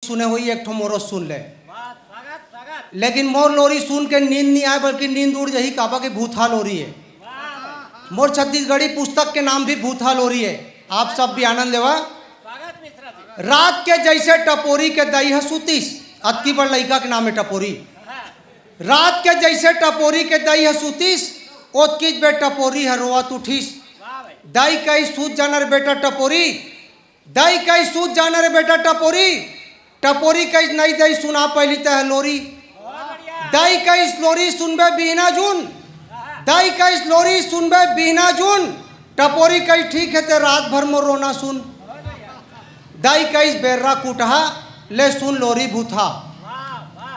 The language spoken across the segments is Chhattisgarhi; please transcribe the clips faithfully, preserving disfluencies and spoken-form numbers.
सुने होही, एक ठो मोरो सुन ले। लेकिन मोर लोरी सुन के नींद नहीं आए, बल्कि नींद उड़ जाही, काबर के भूतहा लोरी है। मोर छत्तीसगढ़ी पुस्तक के नाम भी भूतहा लोरी है। आप सब भी आनंद लेवा। रात के जैसे टपोरी के दई ह सुतीस, अतकी बड़ लइका के नाम है टपोरी। रात के जैसे टपोरी के दई ह सुतीस, ओतकीच बेर टपोरी ह रोवत उठिस। दई कहिस, सूत जाना रे बेटा टपोरी, दई कहिस, सूत जाना रे बेटा टपोरी। टपोरी कहिस, नहीं दई, सुना पहिली तैं ह लोरी। दई कहिस, लोरी सुनबे बिहना जुन, दई कहिस, लोरी सुनबे बिहना जुन। टपोरी कहिस, ठीक हे, तैं रात भर मोर रोना सुन। दई कहिस, बेर्रा कुटहा, ले सुन लोरी भूतहा।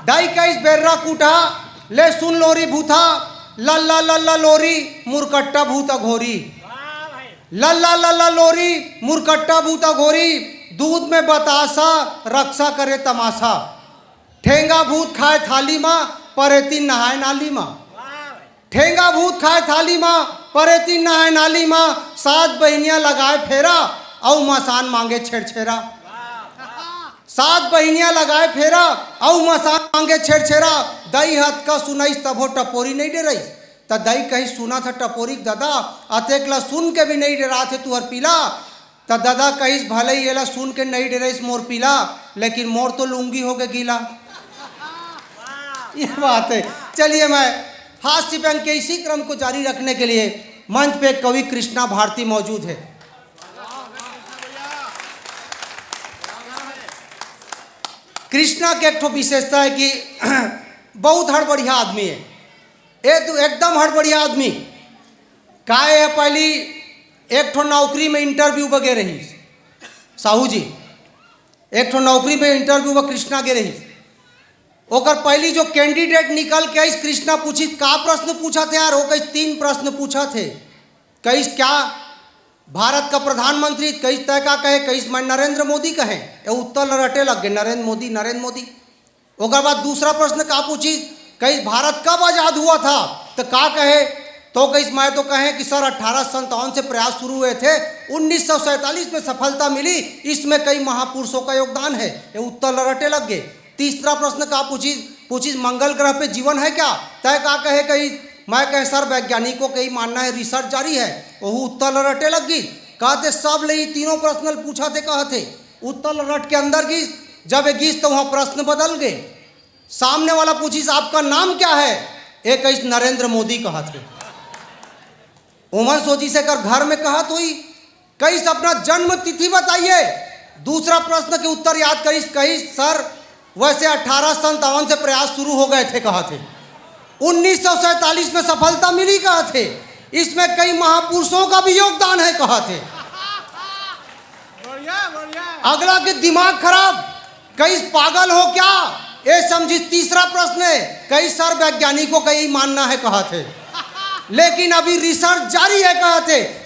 दई कहिस, बेर्रा कुटहा, ले सुन लोरी भूतहा। लल्ला लल्ला लोरी, मुरकट्टा भूत अघोरी। लल्ला लल्ला लोरी, मुरकट्टा भूत अघोरी, दूध में बतासा, रक्षा करे तमाशा। ठेंगा भूत खाए थाली मा, परेतिन नहाए नाली मा। ठेंगा भूत खाए थाली मा, परेतिन नहाए नाली मा। सात बहिनिया लगाए फेरा, अउ मसान मांगे छेरछेरा। सात बहिनिया लगाए फेरा, अउ मसान मांगे छेरछेरा। दई ह अतका सुनइस तभो टपोरी नइ डेरइस। त दई कहिस, सुनत ह टपोरी के ददा, अतेक ल सुन के भी नइ डेरात हे तुहर पीला। त ददा कहिस, भले ही एला सुन के नइ डेरइस मोर पीला, लेकिन मोर तो लुंगी होगे गीला। ये बात है। चलिए, मैं हास्य व्यंग के इसी क्रम को जारी रखने के लिए मंच पे कवि कृष्णा भारती मौजूद है। कृष्णा के एक ठो विशेषता है कि बहुत हड़बड़िया आदमी है। ए तो एकदम हड़बड़िया आदमी। काय है, पहिली एक ठो नौकरी में इंटरव्यू बर गे रहिस साहू जी, एक ठो नौकरी में इंटरव्यू बर कृष्णा गे रहिस। ओकर पहिली जो कैंडिडेट निकल के आइस, कृष्णा पूछिस, "का प्रश्न पूछत हे यार?" वो कहिस, "तीन प्रश्न पूछत हे।" कहिस, "क्या भारत का प्रधानमंत्री?" कहिस, "तैं का कहे?" कहिस, "मैं नरेंद्र मोदी कहे।" ए उत्तर ल रटे लग गे, "नरेंद्र मोदी, नरेंद्र मोदी।" ओकर बाद दूसरा प्रश्न का पूछिस, कहिस, "भारत कब आजाद हुआ था?" त का कहे? तो कहिस, "मैं तो कहे कि सर, अठारह सौ संतावन से प्रयास शुरू हुए थे, उन्नीस सौ सैंतालीस में सफलता मिली, इसमें कई महापुरुषों का योगदान है।" ए उत्तर ल रटे लग गे। तीसरा प्रश्न का पूछिस, पूछिस, "मंगल ग्रह पे जीवन है क्या?" तैं का कहे? कहिस, "मैं कहे सर, वैज्ञानिकों का यही मानना है, रिसर्च जारी है।" ओहू उत्तर ल रटे लग गिस। कहत हे, "सब ले ई तीनों प्रश्न ल पूछत हे," कहत हे। उत्तर ल रट के अंदर गिस, जब ए गिस त उहाँ प्रश्न बदल गे। सामने वाला पूछिस, "आपका नाम क्या है?" ए कहिस, "नरेंद्र मोदी" कहत हे। ओमन सोचिस एकर घर में कहत होही, कहिस, "अपना जन्म तिथि बताइए।" दूसरा प्रश्न के उत्तर याद करिस, कहिस, "सर, वैसे अठारह सौ संतावन से प्रयास शुरू हो गए थे," कहत हे, "उन्नीस सौ सैंतालीस में सफलता मिली," कहत हे, "इसमें कई महापुरुषों का भी योगदान है," कहत हे। बढ़िया, बढ़िया। अगला के दिमाग खराब, कहिस, "पागल हो क्या?" ए समझिस तीसरा प्रश्न हे, कहिस, "सर, वैज्ञानिकों का यही मानना है," कहत हे, "लेकिन अभी रिसर्च जारी है," कहत हे।